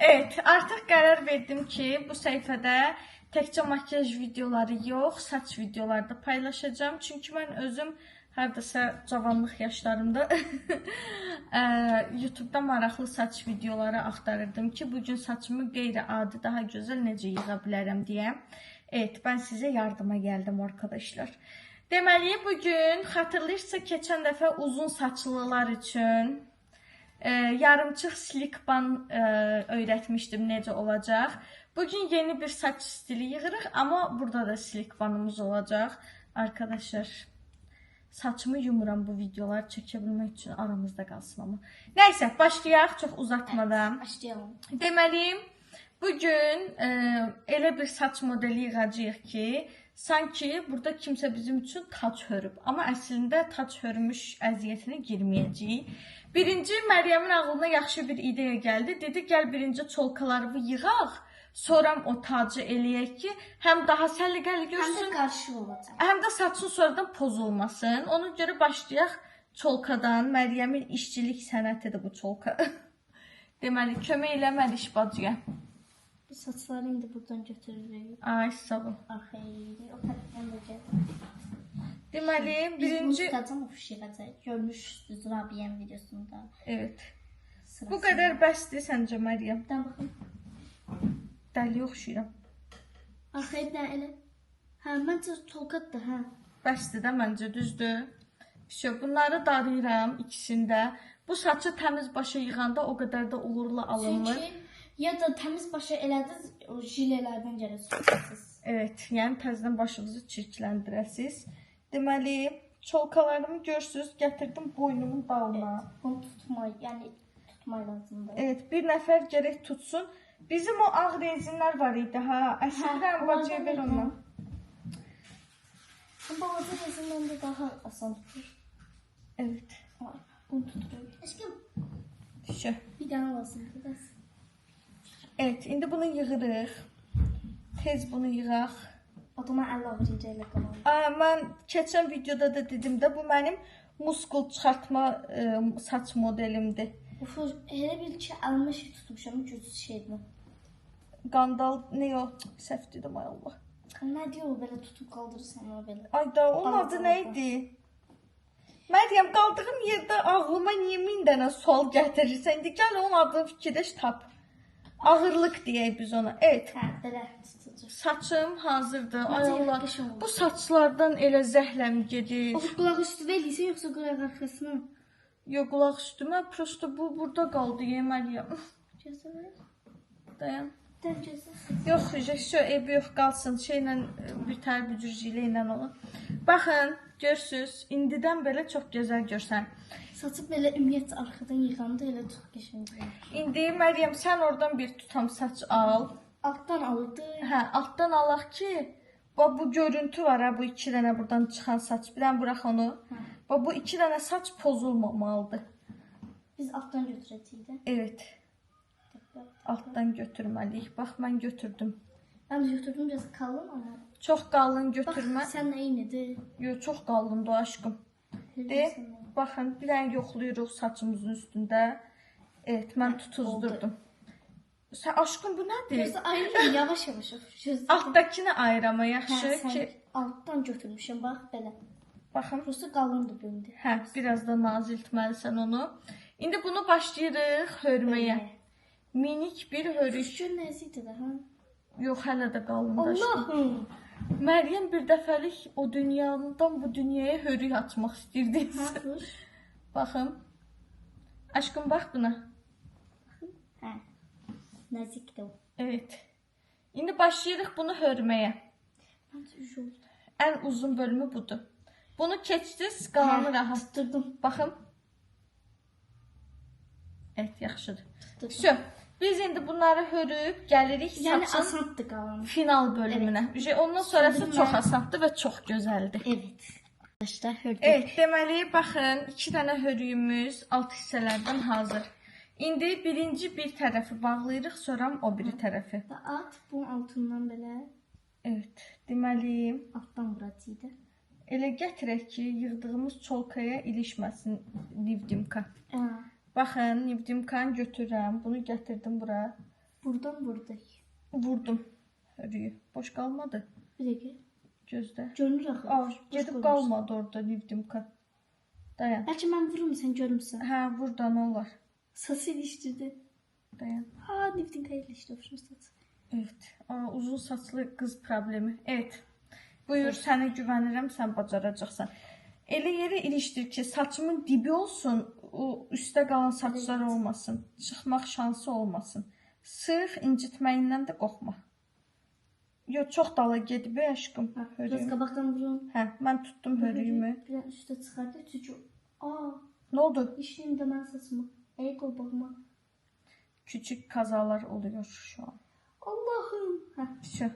Evet, artıq qərar verdim ki, bu səhifədə təkcə makyaj videoları yox, saç videoları da paylaşacağam. Çünki mən özüm hardasa cavanlıq yaşlarımda YouTube'da maraqlı saç videoları axtarırdım ki, bugün saçımı qeyri-adi, daha gözəl necə yığa bilərəm deyə. Evet, mən sizə yardıma gəldim arkadaşlar. Deməli, bugün xatırlayırsa keçən dəfə uzun saçlılar üçün yarımçıq slick bun öyrətmişdim necə olacaq. Bugün yeni bir saç stili yığırıq, amma burada da slick bunumuz olacaq. Arkadaşlar, saçımı yumuram bu videoları çəkə bilmək üçün, aramızda qalsın amma. Nəysə, başlayaq çox uzatmadan. Evet, başlayalım. Deməli, bugün elə bir saç modeli yığacağıq ki, sanki burada kimsə bizim üçün tac hörüb. Amma əslində tac hörmüş əziyyətinə girməyəcəyik. Birinci, Məryəmin ağlına yaxşı bir ideya gəldi. Dedi, gəl birinci çolkalarımı yığaq, sonra o tacı eləyək ki, həm daha səliqəli görsün, Həm də qarşı olacaq. Həm də saçın sonradan pozulmasın. Ona görə başlayaq çolkadan. Məryəmin işçilik sənətidir bu çolka. Deməli, kömək elə Məliş bacıya. Bu saçları indi buradan götürürük. Ay, sağ ol. Arxaya eləyirik. O tərəfdən də gəlir. Deməli, Biz birinci... bunu tutacağım, o yığacaq. Görmüşsünüz Rabiyənin videosunda. Evet. Sırasında. Bu qədər bəsdir səncə, Məryəm? Bir dənə baxın. Dəli oxşuyuram. Arxaya bir dənə elə. Hə, məncə tolkadır, hə. Bəsdir də məncə, düzdür. Vəsə, bunları darıyıram ikisini də. Bu saçı təmiz başa yığanda o qədər də uğurlu alınmır. Çünki ya da təmiz başa elədiniz, o jilələrdən gəlir sürtəsiz. Evet, yəni təzədən başınızı çirkləndirəsiz. Deməli, çolkalarımı görürsünüz, gətirdim boynumun dalına. Evet, bunu tutmay, yəni tutmay lazımdır. Evet, bir nəfər gərək tutsun. Bizim o ağ rezinlər var idi ha. Əslində Hə, bacıya ver onlardan onu. Balaca rezindən də daha asan tutur. Evet. Ay, bunu tuturuq. Aşkım, Şu. bir dənə lazımdır bəs. Evet, indi bunu yığırıq. Tez bunu yığaq. Adama əl ağrıyır elə qalan. Aa, mən keçən videoda da dedim də, bu mənim muskul çıxartma saç modelimdir. Uf, elə bil ki, əlimə şey tutmuşam, güclü şeydir. Qandal, nə o? Səhv dedim, ay Allah. Nə deyir o, belə tutub qaldırırsan onu belə. Ay da, onun adı nə idi? Məryəm, qaldığım yerdə ağlıma niyə min dənə sual gətirirsən? İndi gəl onun adını fikirləş, tap. Ağırlıq deyək biz ona. Evet. Hə, belə tutucu. Saçım hazırdır. Ay Məncə Allah. qəşəng oldu. Bu saçlardan elə zəhləm gedir. O qulaq üstü eləyirsən yoxsa qulaq arxasına? Yox, qulaq üstümə. Prosto bu burada qaldı, Məryəm. Gözəl. Dayan. Dən gözəl. Yox, vəsə, eybi yox, qalsın. Şeylə, bir tər bücür jilə ilə onu. Baxın, görürsüz, indidən belə çox gözəl görsən. Saçı belə ümumiyyətcə arxadan yığanda elə çox qəşəng olur. İndi Məryəm, sən oradan bir tutam saç al. Altdan alırdı. Hə, altdan alaq ki, bax bu görüntü var ha, bu iki dənə buradan çıxan saç. Bir dənə burax onu. Hə. Bax bu iki dənə saç pozulmamalıdır. Biz altdan götürəcəyik də. Evet, altdan götürməliyik. Bax, mən götürdüm. Mən də götürdüm, biraz qalın amma. Çox qalın götürmə. Bax, sən eynidir. Yox, çox qalındır aşkım. De, baxın, bir dənə yoxlayırıq saçımızın üstündə. Evet, mən tutuzdurdum. Sən aşkım, bu nədir? Gözü ayırır, yavaş yavaş. Gözü. Altdakını ayır amma yaxşı Hə, sən ki, altdan götürmüşəm, bax belə. Baxın. Burası qalındır bu indi. Hə, biraz da naziltməlisən onu. İndi bunu başlayırıq hörməyə. Minik bir hörük. Gör nəzikdir də, hə? Yox, hələ də qalındır. Allahım. Məryəm bir dəfəlik o dünyadan bu dünyaya hörük açmaq istəyirdi. Hə, Baxın. Aşkım, bax buna. Hə. Nəzikdir o. Evet. İndi başlayırıq bunu hörməyə. Məncə oldu. Ən uzun bölümü budur. Bunu keçdiniz, qalanı Hə, rahat. Tutdurdum. Baxın. Evet, yaxşıdır. Tutdurdum. Vəsə, biz indi bunları hörüb gəlirik Yəni saçın asandır qalanı. final bölümünə. Evet. Ondan sonrası çox asandır və çox gözəldir. Evet. Arkadaşlar hördük. Evet, deməli, baxın, iki dənə hörüyümüz alt hissələrdən hazır. İndi birinci bir tərəfi bağlayırıq, sonra o biri tərəfi. Və at bunun altından belə Evet, deməli, altdan vuracağıq da. Elə gətirək ki, yığdığımız çolkaya ilişməsin Nivdimka. Hə. Baxın, Nivdimkanı götürürəm, bunu gətirdim bura. Buradan vurduk. Vurdum. Hörüyü. Boş qalmadı. Bir dakika. Gözdə. Görünür axı. Aa, Boş gedib qoymursan. qalmadı orada Nivdimka. Dayan. Bəlkə mən vururum, sən görmüsən. Hə, vur da nə olar? Saçı ilişdirdi. Dayan. Ha, Niftinka ilişdi oxşur saç. Evet. Aa, uzun saçlı qız problemi. Evet. Buyur, sənə güvənirəm, sən bacaracaqsan. Elə yerə ilişdir ki, saçımın dibi olsun, o üstə qalan saçlar olmasın. Çıxmaq şansı olmasın. Sırf incitməyindən də qorxma. Yox, çox dala gedib ey aşkım. Ha, biraz Hörüyüm. qabaqdan vurun. Hə, mən tutdum hörüyümü. Biraz üstə çıxardı çünki aa, Nə oldu? işləyim də mənim saçıma. Ey qolbağıma. Küçük kazalar oluyor şu an. Allahım. Hə. Vəsə.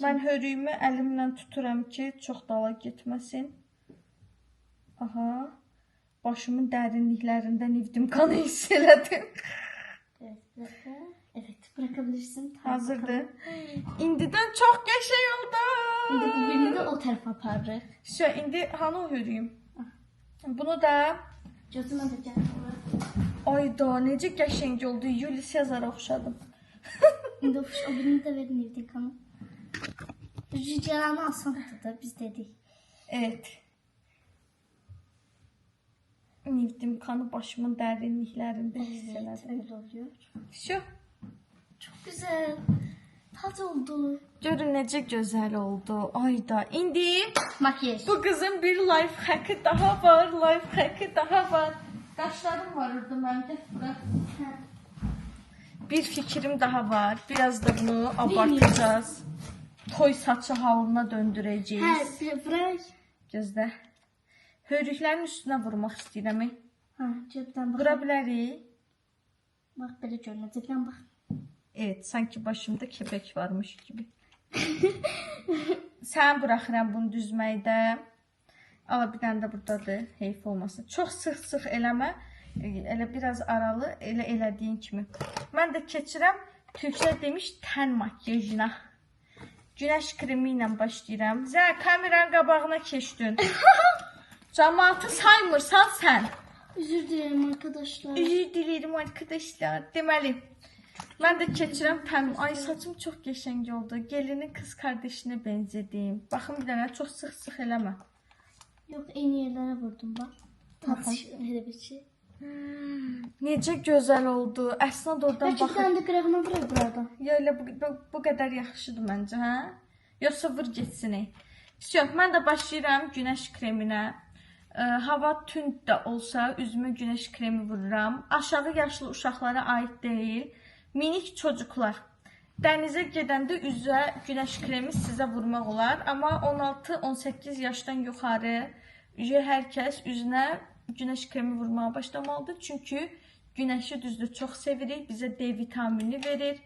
Mən hörüyümü əlimlə tuturam ki, çox dala getməsin. Aha. Başımın dərinliklərində Nivdimkanı hiss elədim. Evet, bir dakika. Evet, bırakabilirsin. Tamam, Hazırdır. bakalım. İndidən çox qəşəng oldu. İndi bu birini də o tərəfə aparırıq. Vəsə, indi hanı o hörüyüm? Bunu da Gözümə də gəl ora. Ayda necə qəşəng oldu. Yuli Sezara oxşadım. İndi o birini də verin Niftinkanı. Rüzgarını asandır da biz dedik. Evet. Nivdimkanı başımın dərinliklərində hiss Evet, elədim. öyle oluyor. Vəsə. Çok güzel. Tac oldu. Görün necə gözəl oldu. Ayda. İndi Makyaj. bu qızın bir life hackı daha var, life hackı daha var. Qaşlarım var orada mənim, gəl bura. Bir fikrim daha var. Biraz da bunu abartacağız. Toy saçı halına döndürəcəyik. Hə, bir bırak. Gözlə. Hörüklərin üstünə vurmaq istəyirəm. Ha, cebdən bax. Vura bilərik. Bax belə görünür. Cebdən bax. Evet, sanki başımda kepek varmış gibi. Sən buraxıram bunu düzməkdə. Ala bir dənə də buradadır, heyf olmasın. Çox sıx-sıx eləmə. Elə biraz aralı, elə elədiyin kimi. Mən də keçirəm, türklər demiş tən makyajına. Günəş kremi ilə başlayıram. Zə, kameranın qabağına keçdin. Cəmaatı saymırsan sən. Üzür dilerim arkadaşlar. Üzr diləyirəm arkadaşlar. Deməli, mən də keçirəm tən. Ay, saçım çox qəşəng oldu. Gelinin qız qardaşına bənzədim. Baxın bir dənə çox sıx-sıx eləmə. Yok, eyni yerlere vurdum bak. Taç elə bir şey. Necə gözəl oldu. Əslində oradan Belki bir baxır. tane de qırağına vurur burada. Ya elə bu qədər yaxşıdır məncə, hə? Yoxsa vur getsin. Ey. Vəsə, mən də başlayıram günəş kreminə. Hava tünd də olsa üzümə günəş kremi vururam. Aşağı yaşlı uşaqlara aid deyil. Minik çocuklar. Dənizə gedəndə üzə günəş kremi sizə vurmaq olar, amma 16-18 yaşdan yuxarı hər kəs üzünə günəş kremi vurmağa başlamalıdır. Çünki günəşi düzdür çox sevirik, bizə D vitamini verir.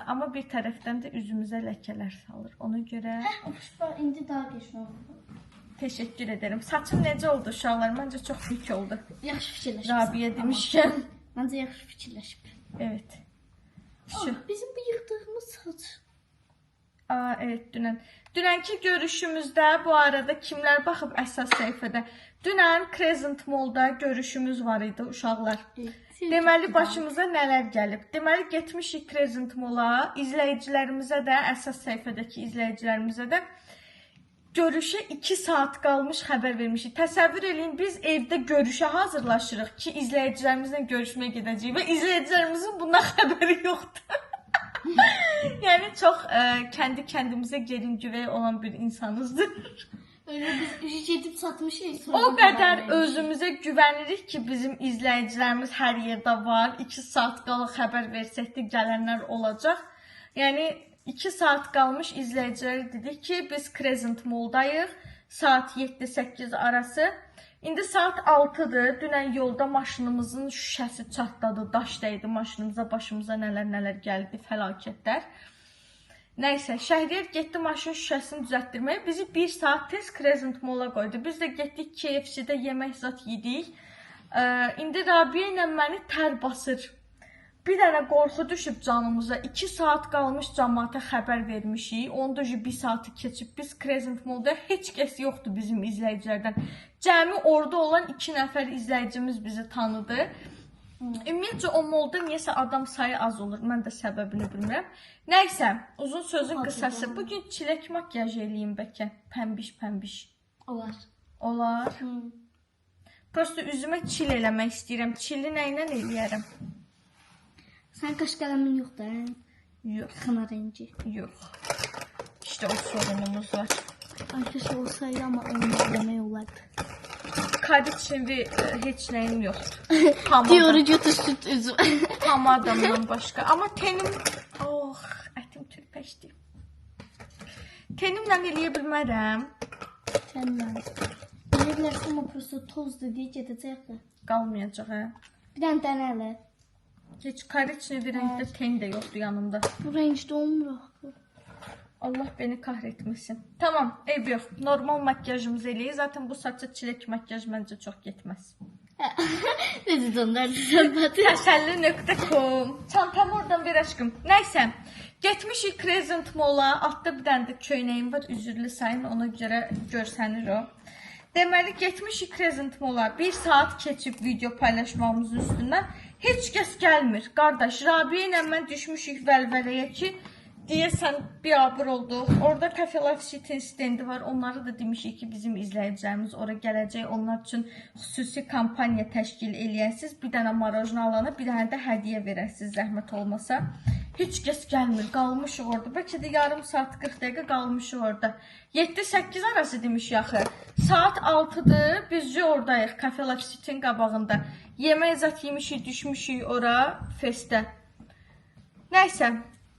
Amma bir tərəfdən də üzümüzə ləkələr salır. Ona görə Oxşur, indi daha qəşəng oldu. təşəkkür edirəm. Saçım necə oldu uşaqlar? Məncə çox pik oldu. Yaxşı fikirləşib. Rabiyə demişkən. Məncə yaxşı fikirləşib. Evet. Şu. Ah, bizim bu yığdığımız saç. Aa, evet dünən. Dünənki görüşümüzdə bu arada kimlər baxıb əsas səhifədə? Dünən Crescent Mall-da görüşümüz var idi uşaqlar. Evet. Deməli başımıza nələr gəlib? Deməli getmişik Crescent Mall-a. İzləyicilərimizə də, əsas səhifədəki izləyicilərimizə də görüşə 2 saat qalmış xəbər vermişik. Təsəvvür eləyin, biz evdə görüşə hazırlaşırıq ki, izləyicilərimizlə görüşməyə gedəcəyik və izləyicilərimizin bundan xəbəri yoxdur. Yəni çox kəndi kəndimizə gerin güvey olan bir insanızdır. Öyle biz işi gedib çatmışıq. Sonra O qədər özümüzə güvənirik ki, bizim izləyicilərimiz hər yerdə var. 2 saat qala xəbər versək də gələnlər olacaq. Yəni 2 saat qalmış izləyicilərə dedik ki, biz Crescent Mall-dayıq. Saat 7-8 arası. İndi saat 6-dır. Dünən yolda maşınımızın şüşəsi çatladı, daş dəydi maşınımıza, başımıza nələr-nələr gəldi, fəlakətlər. Nəysə, Şəhriyar getdi maşın şüşəsini düzəltdirməyə. Bizi 1 saat tez Crescent Mall-a qoydu. Biz də getdik KFC-də yemək zat yedik. İndi Rabiyə ilə məni tər basır. Bir dənə qorxu düşüb canımıza. 2 saat qalmış camaata xəbər vermişik. Onu da 1 saatı keçib biz Crescent Mall-da heç kəs yoxdur bizim izləyicilərdən. Cəmi orada olan 2 nəfər izləyicimiz bizi tanıdı. Ümumiyyətcə o molda niyəsə adam sayı az olur. Mən də səbəbini bilmirəm. Nəysə, uzun sözün qısası. Bugün çilək makyaj eləyim bəlkə. Pəmbiş-pəmbiş. Olar. Olar. Prosto üzümə çil eləmək istəyirəm. Çili nə ilə eləyərəm? Sən qaş qələmin yoxdur, hə? Yox, Xına rengi. yox. İşte o sorunumuz var. Ay keşke olsaydı ama onu demək olardı. Kariçevi heç nəyim yoxdur. Diyoru götür süt üzüm. Pomadamdan başqa. Amma tenim... Oh, ətim türpəşdi. Tenimlə eləyə bilmərəm. Sənlə. Elə bilərsən amma prosto tozdur deyə gedəcək axı. Qalmayacaq, hə? Bir dənə dənə elə. Heç kariçevi rəngdə ten də yoxdur yanımda. Bu rəngdə olmur axı. Allah beni kahretmesin. Tamam, eyb yox. Normal makyajımızı eləyək. Zaten bu saça çilek makyaj məncə çox getməz. Necə döndərdin sən Batı? Təsəlli.com. Çantamı oradan ver aşkım. Nəysə, getmişik Crescent Mall-a. Altda bir dənə də köynəyim var, üzürlü sayın, ona görə görsənir o. Deməli, getmişik Crescent Mall-a. 1 saat keçib video paylaşmamızın üstündən. Heç kəs gəlmir. Qardaş, Rabiyə ilə mən düşmüşük vəlvələyə ki, deyəsən biabır olduq. Orada Cafe Life City stendi var. Onlara da demişik ki, bizim izləyicilərimiz ora gələcək. Onlar üçün xüsusi kampaniya təşkil eləyəsiniz. Bir dənə marojna alana, bir dənə də hədiyyə verəsiniz, zəhmət olmasa. Heç kəs gəlmir. Qalmışıq orada. Bəlkə də yarım saat 40 dəqiqə qalmışıq orada. 7-8 arası demiş axı. Saat 6-dır. Biz oradayıq. Cafe Life City-nin qabağında. Yemək zət yemişik, düşmüşük ora festə. Nəysə,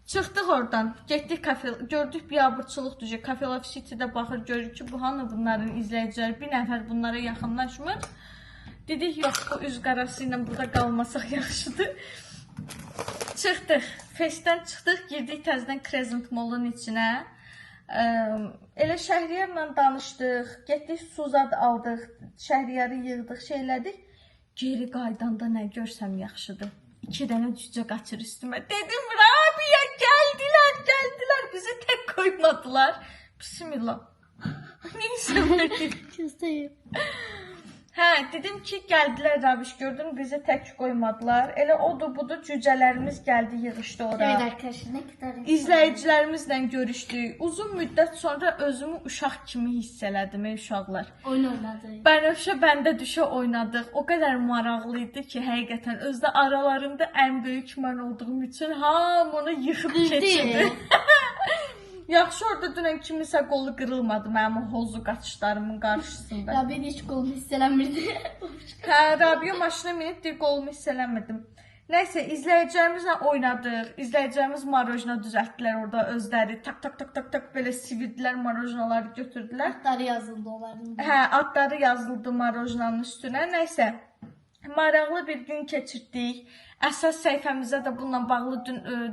çıxdıq oradan, getdik kafe, gördük biabırçılıq düşür. Cafe Life City-də baxır, görür ki, bu hanı bunların izləyiciləri, bir nəfər bunlara yaxınlaşmır. Dedik, yox, bu üz qarası ilə burada qalmasaq yaxşıdır. Çıxdıq, festdən çıxdıq, girdik təzədən Crescent Mall-un içinə. Elə Şəhriyarla danışdıq, getdik suzad aldıq, Şəhriyarı yığdıq, şeylədik. Geri qaydanda nə görsəm yaxşıdır. 2 dənə cücə qaçır üstümə. Dedim, Rabia gəldilər, gəldilər. Bizi tək qoymadılar. Bismillah. Neyse. Göstəreyim. Hə, dedim ki, gəldilər Rabiş, gördün, bizi tək qoymadılar. Elə odur, budur, cücələrimiz gəldi, yığışdı ora. Evet arkadaşlar ne kadar İzləyicilərimizlə görüşdük. Uzun müddət sonra özümü uşaq kimi hiss elədim, ey uşaqlar. Oyun oynadı. Bənövşə bəndə düşə oynadıq. O qədər maraqlı idi ki, həqiqətən özdə aralarında ən böyük mən olduğum üçün hamını yıxıb keçirdi. Yaxşı orada dünən kimisə qolu qırılmadı mənim o hozu qaçışlarımın qarşısında. Rabia hiç kolunu hisselenmirdi. Hə, Rabia maşına minib deyir qolumu hiss eləmirdim. Nəysə, izləyicilərimizlə oynadıq. İzləyicilərimiz marojna düzəltdilər orada özləri. Tak tak tak tak tak belə sivirdilər, marojnaları götürdülər. Adları yazıldı onların. Hə, adları yazıldı marojnanın üstünə. Nəysə, maraqlı bir gün keçirdik. Əsas səhifəmizə də bununla bağlı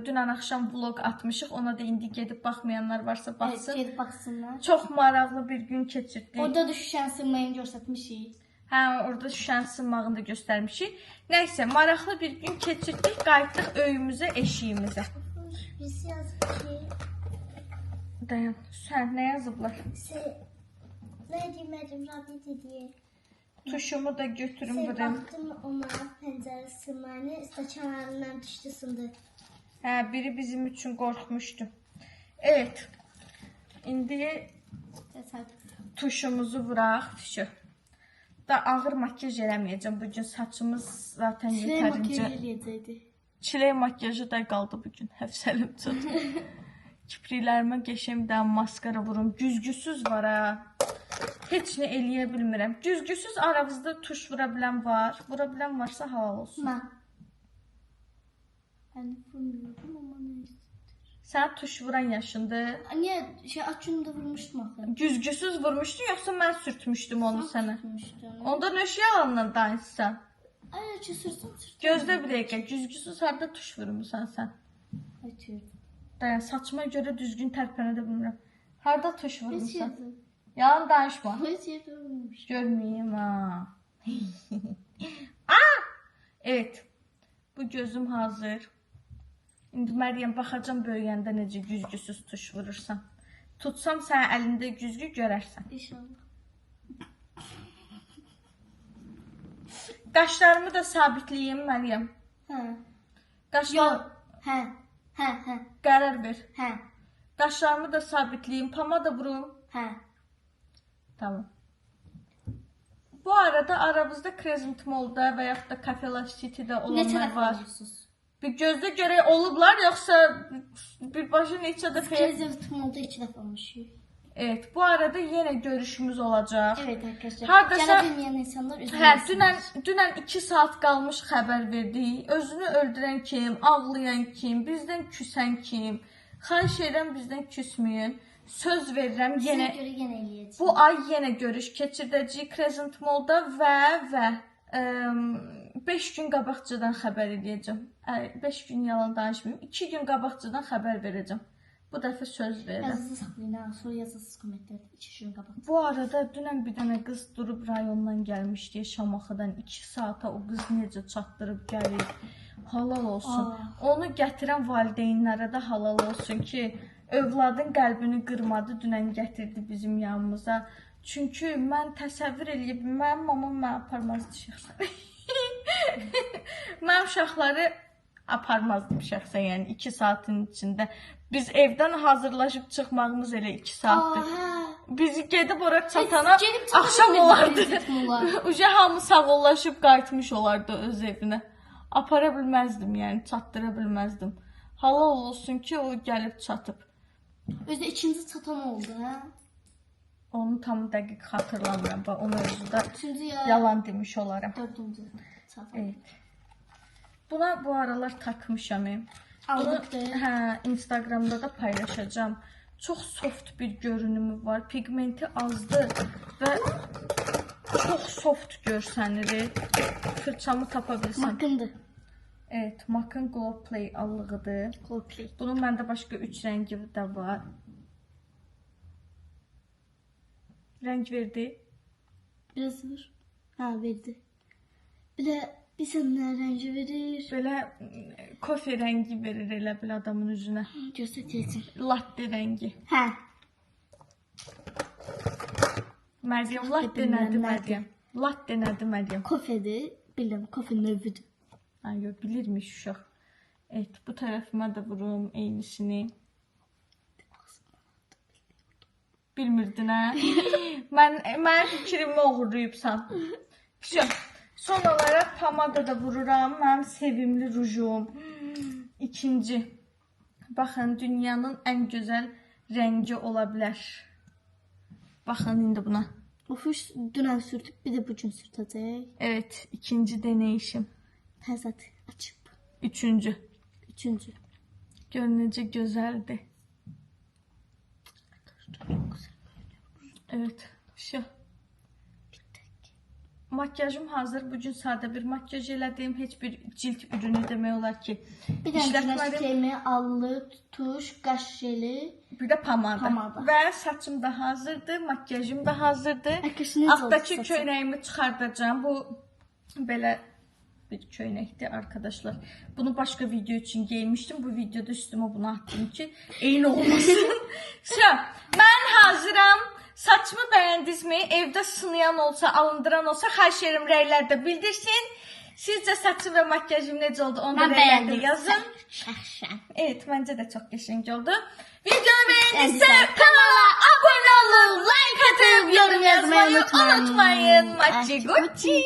dünən axşam vlog atmışıq. Ona da indi gedib baxmayanlar varsa baxsın. Evet, gedib baxsınlar. Çox maraqlı bir gün keçirdik. Orada da şüşənin sınmayını göstərmişik. Hə, orada şüşənin sınmağını da göstərmişik. Nəysə, maraqlı bir gün keçirdik. Qayıtdıq öyümüzə, eşiyimizə. Birisi yazıb ki, Dayan, sən nə yazıblar? ne demədim Rabia dedi. Tuşumu da götürüm buraya. Baktım ona pencere sınmayını, stəkanlarından düşdü sındı. Hə, biri bizim üçün qorxmuşdu. Evet. İndi tuşumuzu vuraq. Tuşu. Da ağır makyaj eləməyəcəm. Bugün saçımız zaten yetərincə. eləyəcəkdi. Çilək makyajı da qaldı bugün. Həvsələm çox. Kipriklərimə qəşəng bir dənə maskara vurum. Güzgüsüz var ha. Heç nə eləyə bilmirəm. Güzgüsüz aranızda tuş vura bilən var. Vura bilən varsa halal olsun. Mən. Ben vurmuyorum ama neyse. Sən tuş vuran yaşındır. Niye şey aç günü de vurmuştum axı. Güzgüsüz vurmuşdun yoxsa mən sürtmüşdüm onu sənə? Vurmuşdum. Ondan öşü yalandan danışsan. Ay ki sürsün sürtüm. Gözlə bir dəqiqə. Güzgüsüz harda tuş vurmusan sən? Ay Dayan, saçıma görə düzgün tərpənə də bilmirəm. Harda tuş Heç vurmusan? yerdə. Yalan danışma. Heç yerdə vurmuş. Görməyim ha. Aa! Evet. Bu gözüm hazır. İndi Məryəm baxacam böyüyəndə necə güzgüsüz tuş vurursan. Tutsam sənin əlində güzgü görərsən. İnşallah. Qaşlarımı da sabitləyim Məryəm. Hə. Qaşlar Yox. Hə. Hə, hə. qərar ver. Hə. Qaşlarımı da sabitləyim, pomada vurum. Hə. Tamam. Bu arada aramızda Crescent Mall'da və yaxud da Cafe Life City'də Neçə olanlar dəfə var. olursunuz? Bir gözdə görək olublar yoxsa birbaşa neçə dəfə? Crescent Mall'da 2 dəfə olmuşuq. Evet, bu arada yenə görüşümüz olacaq. Evet arkadaşlar. Hardasa- Gələ bilməyən insanlar Hə, üzülməsinlər. dünən 2 saat qalmış xəbər verdik. Özünü öldürən kim, ağlayan kim, bizdən küsən kim? Xahiş edirəm bizdən küsməyin. Söz verirəm Sizə yenə görə yenə eləyəcəyik. bu ay yenə görüş keçirdəcəyik Crescent Mall-da və 5 gün qabaqcadan xəbər eləyəcəm. 5 gün yalan danışmayım. 2 gün qabaqcadan xəbər verəcəm. Bu dəfə söz verirəm. Yazısı saxlayın ha. Sonra yazısız kommentlərdə 2 gün qabaq. Bu arada dünən bir dənə qız durub rayondan gəlmişdi, Şamaxıdan 2 saata o qız necə çatdırıb gəlir. Halal olsun. Aa. Onu gətirən valideynlərə də halal olsun ki, övladın qəlbini qırmadı, dünən gətirdi bizim yanımıza. Çünki mən təsəvvür eləyib, mənim mamam məni aparmazdı şəxsən. Mən uşaqları aparmazdım şəxsən, yəni 2 saatın içində. Biz evdən hazırlaşıb çıxmağımız elə 2 saatdır. Aa, hə. Bizi gedib ora çatana Gedib çatana axşam bilmirdik olardı. Crescent Mall'a. Uca hamı sağollaşıb qayıtmış olardı öz evinə. Apara bilməzdim, yəni çatdıra bilməzdim. Halal olsun ki, o gəlib çatıb. Özü də ikinci çatan oldu hə. Onu tam dəqiq xatırlamıram. Bax, onu özü də Üçüncü ya yalan demiş olaram. dördüncü çatan. Evet. Buna bu aralar takmışam. Aldıqdır. Hə, Instagramda da paylaşacağam. Çox soft bir görünümü var. Pigmenti azdır və çox soft görsənir. Fırçamı tapa bilsəm. Makındır. Evet, MAC-ın Glow Play allığıdır. Glow Bunun məndə başqa 3 rəngi də var. Rəng verdi. Biraz vur. Ha verdi. Bir də bir sən nə rəngi verir? Belə kofe rəngi verir elə bil adamın üzünə. Göstərəcəm. Latte rəngi. Hə. Məryəm, latte bilmirəm, nədir nədir? Məryəm? Latte nədir Məryəm? Kofedir. Bilirəm, kofe növüdür. Ay, yox, bilirmiş uşaq. Evet, bu tərəfimə də vurum eynisini. Bilmirdin hə? Mənim fikrimi oğurlayıbsan. Vəsə. Son olaraq pomada da vururam. Mənim sevimli rujum. İkinci. Baxın, dünyanın ən gözəl rəngi ola bilər. Baxın indi buna. Ofuş dünən sürtüb, bir də bu gün sürtəcək. Evet, ikinci deneyişim. Təzədir, açıb. Üçüncü. Üçüncü. Gör necə gözəldir. Çok güzel. Evet, şu. Makyajım hazır. Bugün sadə bir makyaj elədim. Heç bir cilt ürünü demək olar ki, Bir dənə günəş işlətmədim. kremi, allıq, tuş, qaş jeli. Bir də pomada. Pomada. Və saçım da hazırdır, makyajım da hazırdır. Arkadaşlar, necə oldu Altdakı saçın? köynəyimi çıxardacağam. Bu belə bir köynəkdir arkadaşlar. Bunu başqa video üçün geymişdim. Bu videoda üstümə bunu atdım ki, eyni olmasın. Vəsə, mən hazıram. Saçımı bəyəndinizmi? Evdə sınayan olsa, alındıran olsa, xahiş edirəm rəylərdə bildirsin. Sizcə saçım və makyajım necə oldu? Onu da Mən rəylərdə bəyəndim. yazın. Şəxsən. Evet, məncə də çox qəşəng oldu. Videonu beğendiyse Beğendiysə kanala abone olun, like atıp yorum yazmayı unutmayın. unutmayın. Maçı Gucci.